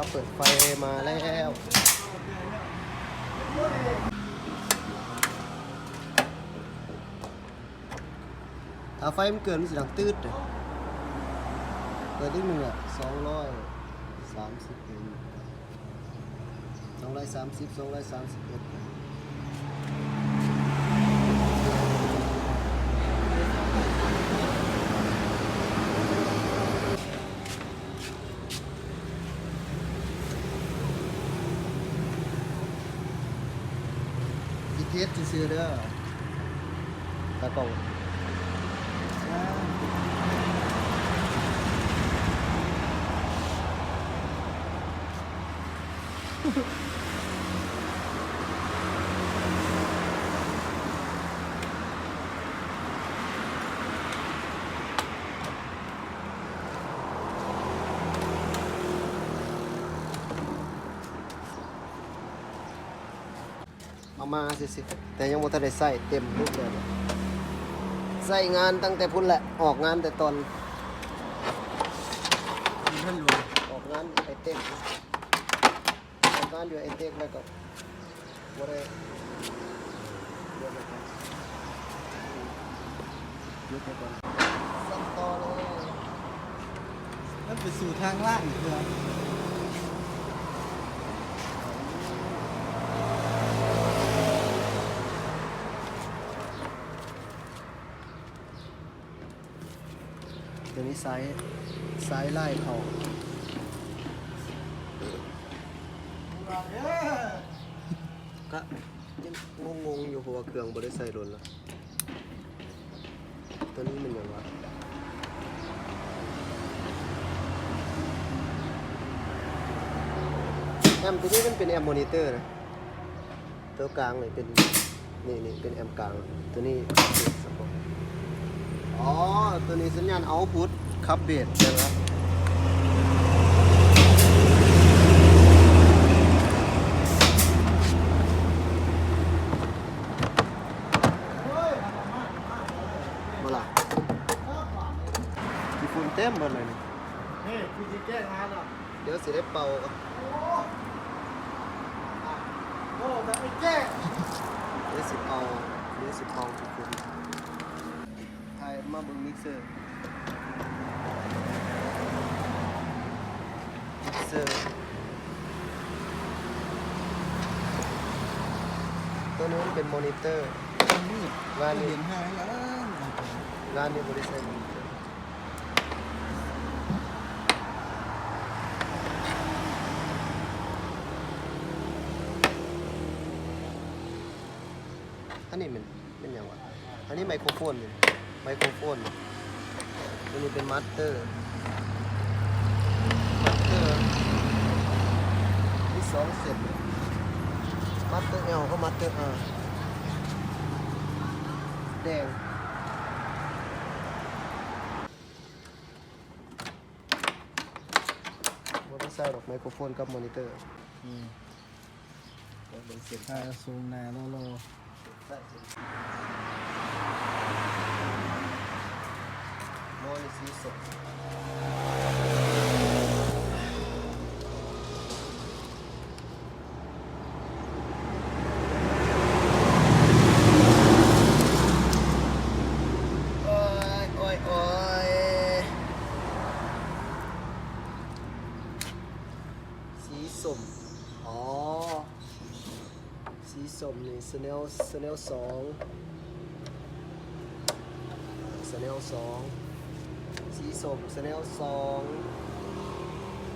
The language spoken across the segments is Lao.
ເປີດໄຟມາແລ້ວ. ຖ້າໄຟມັນເກີນ ມັນຊິດັງຕືດເດ້. ເປີດອີກໜຶ່ງລະ ສອງຮ້ອຍສາມສິບເອັດ ສອງຮ້ອຍສາມສິບ ສອງຮ້ອຍສາມສິບເອັດ. ຊິເທສຊື່ໆເດີ ຕາກ້ອງ. ເອົາມາຊື່ໆ ແຕ່ຍັງບໍ່ທັນໄດ້ໃຊ້ເຕັມຮູບແບບ. ໃຊ້ງານຕັ້ງແຕ່ພຸ້ນແຫຼະ ອອກງານແຕ່ຕອນ ມັນທັນລົງ ອອກງານໄອເຕັກ ອອກງານຢູ່ໄອເຕັກ ແລ້ວກໍບໍ່ໄດ້ ເດີນໄປກ່ອນ ຢຸດໄປກ່ອນ ເຊື່ອມຕໍ່ເລີຍ. ມັນໄປສູ່ທາງລ້າງເທື່ອ. ດຽວນີ້ສາຍ ສາຍໄລ່ເຂົ້າ ກະຍັງງົງໆຢູ່ ເພາະວ່າເຄື່ອງບໍ່ໄດ້ໃຊ້ດົນລະ. ໂຕນີ້ແມ່ນຫຍັງວະ? ແອມໂຕນີ້ມັນເປັນແອມມໍນິເຕີນະ. ໂຕກາງນີ້ເປັນ ນີ້ ນີ້ເປັນແອມກາງ ໂຕນີ້ ອໍ ໂຕນີ້ສັນຍານເອົາພຸດຂັບເບດ ແມ່ນບໍ່? ບໍ່ລະ ຂີ້ຝຸ່ນເຕັມເບິດເລີຍນີ້ ນີ້ຄືຊິແກ້ງານເນາະ. ດຽວຊິໄດ້ເປົ່າ ໂອ້ ແບບໄອ້ແຈ້ ດຽວຊິເປົ່າ ດຽວຊິເປົ່າທຸກຄົນ ຖ່າຍມາເບິ່ງມິກເຊີ ມິກເຊີ ໂຕນີ້ມັນເປັນມໍນິເຕີ ງານນີ້ ເຫັນຫາຍແລ້ວ ງານນີ້ບໍ່ໄດ້ໃຊ້ມໍນິເຕີ. ອັນນີ້ແມ່ນ ແມ່ນຫຍັງວະ? ອັນນີ້ໄມໂຄຣໂຟນນີ້ ໄມໂຄຣໂຟນ ອັນນີ້ເປັນມາສເຕີ ມາສເຕີ ມີສອງເສັ້ນ ມາສເຕີແອລກັບມາສເຕີອາ ແດງ. ບໍ່ໄດ້ໃສ່ດອກ ໄມໂຄຣໂຟນກັບມໍນິເຕີ ອືມ ເບິ່ງເສັ້ນ ຖ້າສູງໜ້າຫຼໍ່ໆ ໝໍນີ້ສີສົ້ມ. ໂອ້ຍ ໂອ້ຍ ໂອ້ຍ ສີສົ້ມ ອໍ ສີສົ້ມນີ້ ຊາແນວ ຊາແນວສອງ ຊາແນວສອງ ສີສົ້ມ ຊາແນວສອງ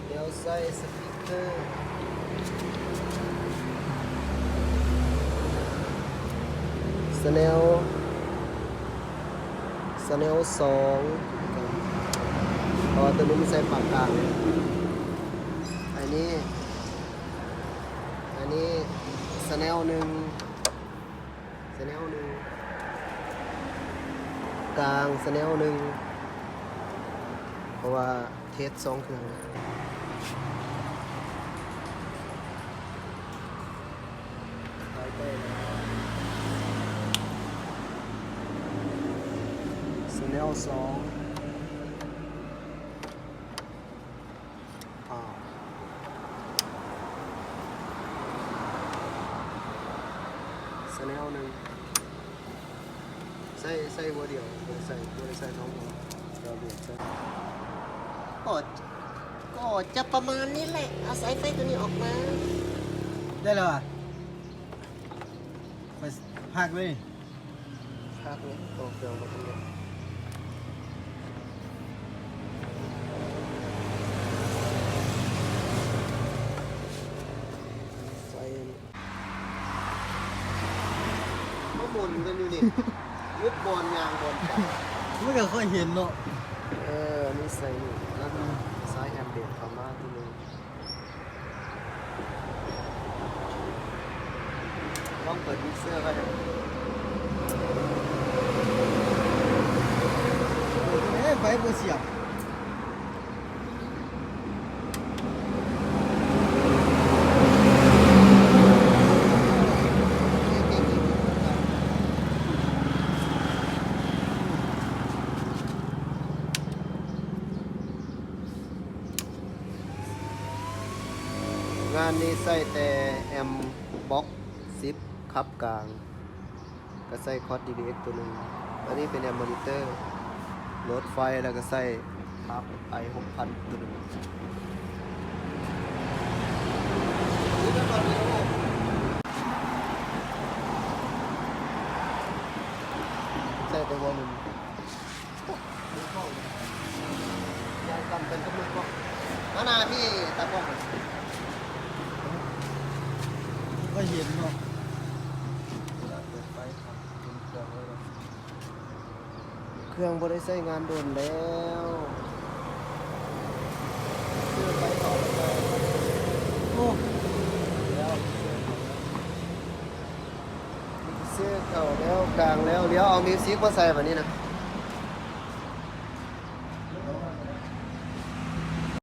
ແນວໃສ່ສະຕິກເກີ ຊາແນວ ຊາແນວສອງ ເພາະວ່າໂຕນີ້ມັນໃສ່ປາກກາງ ອັນນີ້ ອັນນີ້ຊາແນວໜຶ່ງ ຊາແນວໜຶ່ງ ກາງຊາແນວໜຶ່ງ ເພາະວ່າເທສສອງເທື່ອ ຊາແນວສອງ. ອ້າວ ແນວໜຶ່ງ ໃຊ້ ໃຊ້ຫົວດຽວ ບໍ່ໄດ້ໃຊ້ ບໍ່ໄດ້ໃຊ້ສອງຫົວ ດຽວເບກໃສ່ ກໍ ກໍຈະປະມານນີ້ແຫຼະ ເອົາສາຍໄຟຕົວນີ້ອອກມາ ໄດ້ແລ້ວຫວາ? ຂ້ອຍພາກເລີຍ ພາກເລີຍ ຕໍ່ເຄື່ອງບໍ່ທັນໄດ້ ໃສ່ອັນນີ້ ມາໝູນກັນຢູ່ນີ້ ຢຸດບ່ອນຍ່າງບ່ອນໄປ ມັນກໍຄ່ອຍເຫັນເນາະ ເອີ ອັນນີ້ໃສ່ນີ້ ແລ້ວກໍສາຍແອມເບກເຂົ້າມາທີໜຶ່ງ ລອງເປີດມິກເຊີກ່ອນ ເອີ ໄຟບໍ່ສຽບ. ງານນີ້ໃຊ້ແຕ່ແອມບັອກສິບຂັບກາງ ກໍໃຊ້ຄອດດີບີເອັກຕົວໜຶ່ງ ອັນນີ້ເປັນແອມມອນິເຕີໂຫຼດໄຟ ແລ້ວກໍໃຊ້ພາບໄອຫົກພັນຕົວໜຶ່ງ ໃຊ້ແຕ່ຫົວໜຶ່ງ ມືກ້ອງ ຢ່າງຕ່ຳເປັນກັບມືກ້ອງ ມາໜ້າພີ່ຕາກ້ອງ ກໍເຫັນເນາະ ເວລາເປີດໄຟ ເປັນເຄື່ອງເລີຍ ເຄື່ອງບໍ່ໄດ້ໃຊ້ງານດົນແລ້ວ ຊື້ໄຟເຂົ້າແລ້ວ ໂອ້ ແລ້ວ ຊື້ເຂົ້າແລ້ວ ກາງແລ້ວ ດຽວເອົາມິວສິກມາໃສ່ບາດນີ້ນະ.